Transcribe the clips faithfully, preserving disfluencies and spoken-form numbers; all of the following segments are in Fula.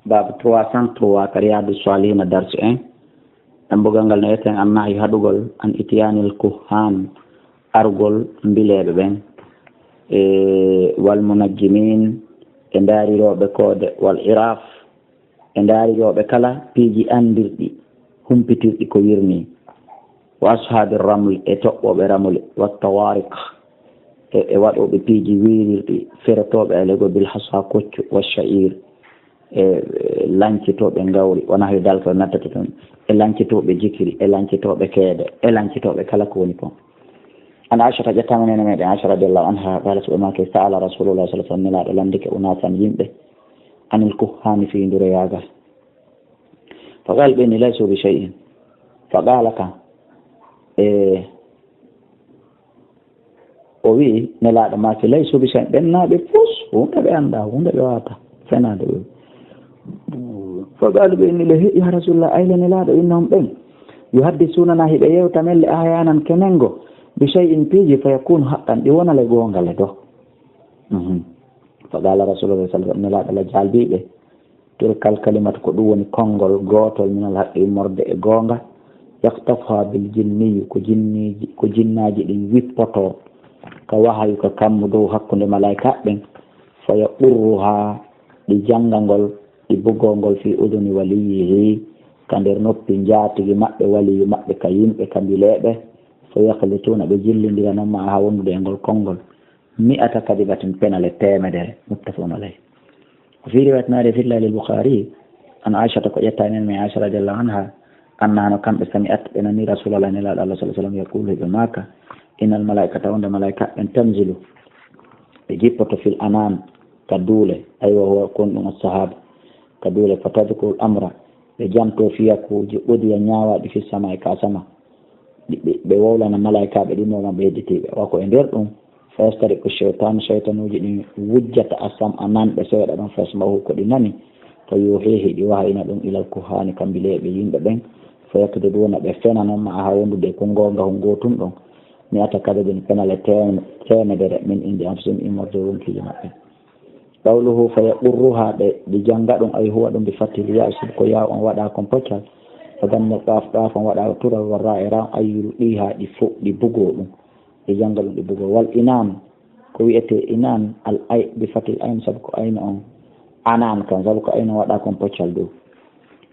Baabu trois cent trois ka Riyadu Salihina, darsu en. Ɗan bugal ngal no wiyeten annahyu, haɗugol, an itiyanil kuhan, argol mbileeɓe ɓen, e wal munajjimin, e ndaarirooɓe koode, wal iraf, e ndaarirooɓe kala piiji anndirɗi, humpitirɗi ko wirnii, wa ashaabi ramli, e toɓɓooɓe ramli, wa tawariq, e, e waɗooɓe piiji wiirirɗi, ferotooɓe e legol, bil hasa, koccu, wa sha'ir, e, e lancitooɓe ngawri, wa nahwi dalika, ko nattata toon, e lancitooɓe jikiri, e lancitooɓe keede, e lancitooɓe kala ko woni kon. An Aishata, ƴettaama neene meɗen Aisha radiyallahu anha, qala, so ɓe maaki, sa'ala Rasulullah sallallahu alaihi wasallam, Nelaaɗo landike, unasan, yimɓe, anil kuhani, fii nduroyaagal. Fa qala, ɓe ni, laysu bi shay'in. Fa qala, kan, e, o wi'i, Nelaaɗo maaki, laysu bi shay'in, ɓen naa ɓe fus, huunde ɓe anndaa, huunde ɓe waawata fenaade ɓe. Fa qala, ɓe ni le, ya Rasulullah, ay le Nelaaɗo, innahum, ɓen, yuhaddisuna na, hiɓe yewta men le, ahyanan, kenengo, bi shay'in, piiji, fa yakunu haqqan, ɗi wona le goonga le do. Mhm. Fa qala Rasulullah sallallahu alaihi wasallam, Nelaaɗo la jaalbii ɓe, tilkal kalimatu, ko ɗum woni konngol gootol, minal haqqi, immorde e goonga, yaqtafuha bil jinniyu, ko jinniiji, ko jinnaaji ɗin wippotoo, ka wahayu, ka kammu dow hakkunde malaa'ika ɓen, fa yaqurruha, ɗi jannga ngol, ɗi bugoo ngol, fi uduni waliyihi, ka nder noppi njaatigi maɓɓe, waliyu maɓɓe, ka yimɓe, ka mbileeɓe, fa yakhlituuna, ɓe jillindira non ma, haa wondude e ngol konngol, mi'ata kadibatin, penale teemedere, muttafaqun alayh. Ko fii riwayat naade fillal Bukhari, an Aishata, ko ƴetta men mi Aisha radiyallahu anha, annaha no kamɓe sami'at, ɓe nani Rasulallah, Nelaaɗo Allah sallallahu alaihi wasallam, yaqulu, ɓe maaka, innal malaikata, wonde malaika ɓen, tanzilu, ɓe jippoto, fil anan, ka duule, aywa, huwa, kon ɗum as-sahab, ka duule, fa tadhkuru al-amra, ɓe janto fiyakuuji, qudiya, ñaawaaɗi, fi samaa'i, ka sama. Ɓe, ɓe, ɓe wowlana malaikaaɓe ɗin, no ɓe hedditiiɓe. Wa ko e nder ɗum, fa yastariqu shaytan, shaytanuuji ɗin wujjata, as-sam'a, nanɓe seeɗa ɗon, fa yasma'uhu, ko ɗi nani, fa yuhihi, ɗi wahayina ɗum, ilal kuhani, ka mbileeɓe yimɓe ɓen, fa yakdibuna, ɓe fena non, ma aha, wondude ko goonga, hon gootun ɗon, mi'ata kadibin, penale teem-, teemedere, min indi anfusihim, immorde wonkiiji maɓɓe. Qawluhu fa yaqurruha, ɓe, ɓe jannga ɗum, ay huwa ɗum, bi fathil yaa, sabu ko yaa on waɗa kon poccal, wa dammil qaaf, qaaf on waɗa tural, wa raa, e raa, ay yulqiha, ɗi fo-, ɗi bugoo ɗum, ɓe jannga ɗum, ɗi bugoo. Wal inan, ko wi'etee inan, al ay, bi fathil ayn, sabu ko ayn on, anan kan, sabu ko ayn on waɗa kon poccal dow.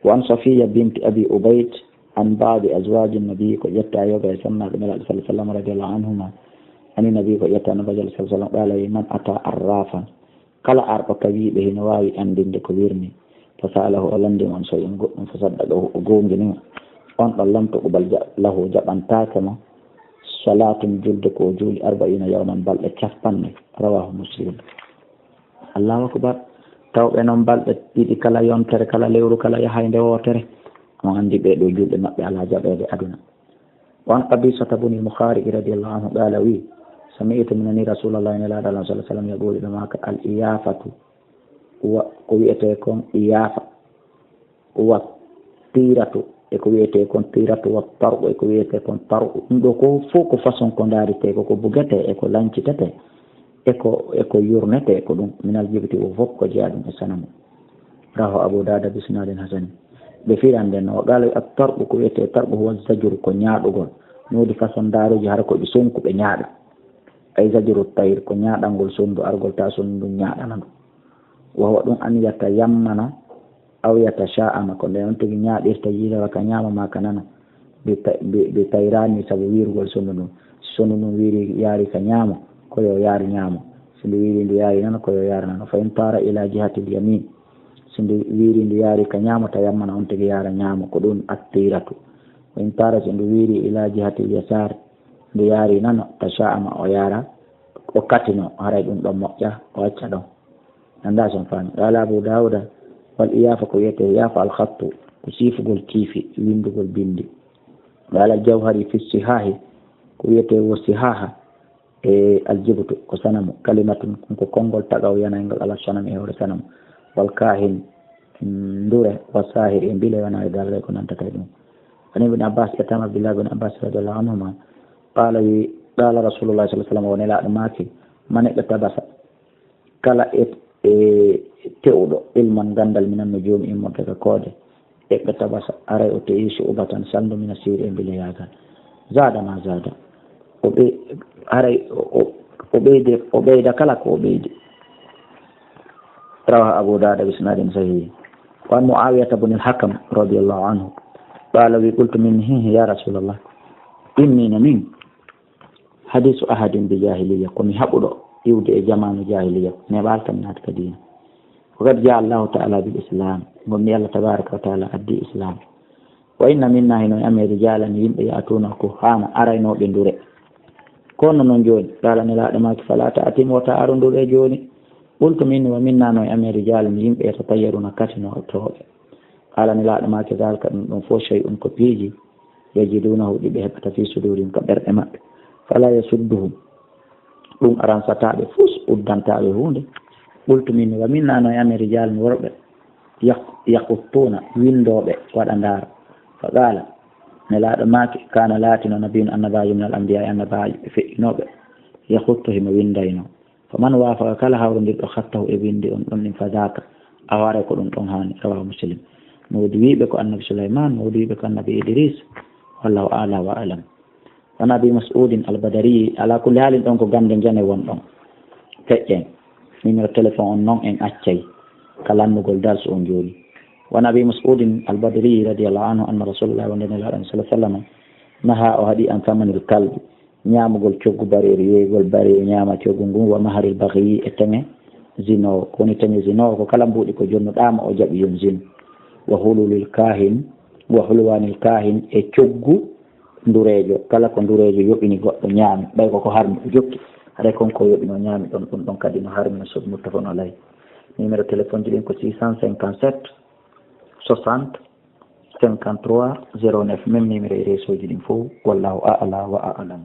Wa an Safiya binti Abi Ubayd, an ba'di azwaji nabi, ko ƴetta yoga e sonnaaɓe Nelaaɗo sallallahu alaihi wasallam, radiyallahu anhuma, ani nabi, ko ƴetta Nabi sallallahu alaihi wasallam, qala, wi, man ata arrafan, kala arɗo tawiiɓe hino waawi anndinde ko wirni, fa sa'alahu, o lanndi mo an shay'in goɗɗum, fa saddaqahu, o goongini mo, on ɗon lam tuqbal ja-, lahu, jaɓantaake mo, salatun, julde ko o juuli, arba'ina yawman, balɗe cappanɗe. Rawahu Muslim. Allahu akbar. Tawɓe non balɗe ɗiɗi kala yontere, kala lewru, kala yahaynde wootere. On anndi ɓee ɗoo julɗe maɓɓe alaa jaɓeede aduna. Wa an Qabisata buni Mukhariq radiyallahu anhu qala, wi, sami'tu, mi nani Rasulallah, Nelaaɗo Allah sallallahu alaihi wasallam, yaqulu, ɓe maaka, al iyafatu, wa, ko wi'etee kon iyafa, wa tiratu, e ko wi'etee kon tiratu, wa tarqu, e ko wi'etee kon tarqu. Ɗum ɗoo ko fof ko façon ko ndaaritee, ko ko bugetee, e ko lancitetee, e ko, e ko yurnetee, ko ɗum, minal jibti, wo fof ko jeyaa ɗum e sanamu. Rawahu Abu Dawud bi isnadin hasan. Ɓe firande no, wa qala, at tarqu, ko wi'etee tarqu, huwa zajru, ko ñaaɗugol. No woodi façon ndaaruuji, hara ko ɓe sonku, ɓe ñaaɗa. Ay zajru tayr, ko ñaaɗangol sondu, argol ta sondu ndun ñaaɗana ndu. Wa huwa ɗum, an yatayammana, aw yatasha'ama, ko nde on tigi ñaaɗirta, yiilora ka ñaamo maa ka nano, bi ta-, bi, bi tayrani, sabu wiirugol sondu ndun. Si sondu ndun wiiri, yaari ka ñaamo, ko yo yaari ñaamo. Si ndu wiiri ndu yaari nano, ko yo yaari nano. Fa in tara ila jihatil yamin, si ndu wiiri ndu yaari ka ñaamo, tayammana, on tigi yaara ñaamo, ko ɗum at-tiratu. Wa in tara, si ndu wiiri ila jihatil yasar, ndu yaari nano, tasha'ama, o yaara, o katino, haray ɗum ɗon moƴƴa, o acca ɗon. Anndaa si on faami. Qala Abu Dawuda, wal iyafa, ko wi'etee iyafa, al khattu, ko siifugol kiifi, winndugol binndi. Qala al Jawhari fi sihahi, ko wi'etee wo sihaha, e al jibtu, ko sanamu, kalimatun, ɗum ko konngol tagaw yanayngal ala sanami, e hoore sanamu. Wal kahin, mm, ndure, wa sahir, e mbile, wona e darre ko nantata e ɗum. Ani Ibn Abbas, ƴettaama Abdullah bin Abbas radiyallahu anhuma, qala, wi, qala Rasulullah sallallahu alaihi wasallam, o Nelaaɗo maaki, man iqtabasa, kala et-, e te'uɗo ilman ganndal minan no joomi immorde ka koode. Eɓɓe tabasa aray o te'i su'ubatan salndu mina siri e mbileyaagal. Zaada ma zaada. O ɓe-, aray o, o, o ɓeyde, o ɓeyda kala ko o ɓeydi. Rawahu Abu Dawud bi isnadin sahih. Wa an Muawiyata bin al-Hakam radiyallahu anhu. Qala wi qultu min hi ya Rasulallah. Inni na min. Hadisu ahadin bi jahiliya. Ko mi haɓuɗo iwde e jamaanu jahiliya. Neɓal kam naati ka diina. Wa qad jaa Allahu ta'ala bil islam. Ngon mi Allah tabaraka wa ta'ala addi islam. Wa inna minna hino e amen rijalan yimɓe ya'tuna ko hana araynooɓe ndure. Kono non jooni, qala nelaaɗo maaki, fala ta'tim wota aru ndure jooni. Qultu min wa minna no e amen rijalan yimɓe yatatayyaruna katinotooɓe. Qala nelaaɗo maaki, zalika ɗum ɗon fof shay'un ko piiji, yajidunahu ɗi ɓe heɓata fi sudurihim ka ɓerɗe maɓɓe. Fala yasudduhum, ɗum aransataɓe fus uddantaaɓe huunde. Qultu min wa minna no e amen rijalun worɓe. Yak-, yakhuttuuna winndooɓe waɗa ndaara. Fa qala nelaaɗo maaki, kana laatino nabiyun annabaajo min al anbiya e annabaajo ɓe feƴƴinooɓe. Yakhuttu himo winndayno. Fa man wafaqa kala hawrondirɗo khattahu e winndi on ɗon ɗin fa daka. A ware ko ɗum ɗon haani. Rawahu Muslim. Mawdu wiiɓe ko annabi Sulaiman, mawdu wiiɓe ko annabi Idris. Wallahu a'la wa a'lam. Wa an Abi Mas'udin al-Badari, ala kulli halin ɗon ko gande jane won ɗon. Feƴƴen. Numéro téléphone on non en accay ka lannugol darsu on jooni. Wa an Abi Mas'udin al-Badari radiyallahu anhu anna Rasulullah wonde nelaaɗo sallallahu alaihi wasallam naha o haɗi an thamanil kalbi, ñaamugol coggu bareeru, yeeygol bareeru ñaama coggu ngun, wa maharil baghi e teŋe zino. Ko woni teŋe zino ko kala mbuuɗi ko jonnuɗaama o jaɓi yon zino. Wa hululil kahin, wa hulwanil kahin e coggu ndureejo, kala ko ndureejo yoɓini goɗɗo ñaami, ɓay ko ko harmi o jokki, haray kon ko yoɓino ñaami ɗon, ɗum ɗon kadi no harmi no soɓi, muttafaqun alayh. Numéro téléphone ji ɗin ko six cent cinquante-sept soixante cinquante-trois zéro neuf, même numéro e réseau ji ɗin fof, wallahu a'la wa a'lam.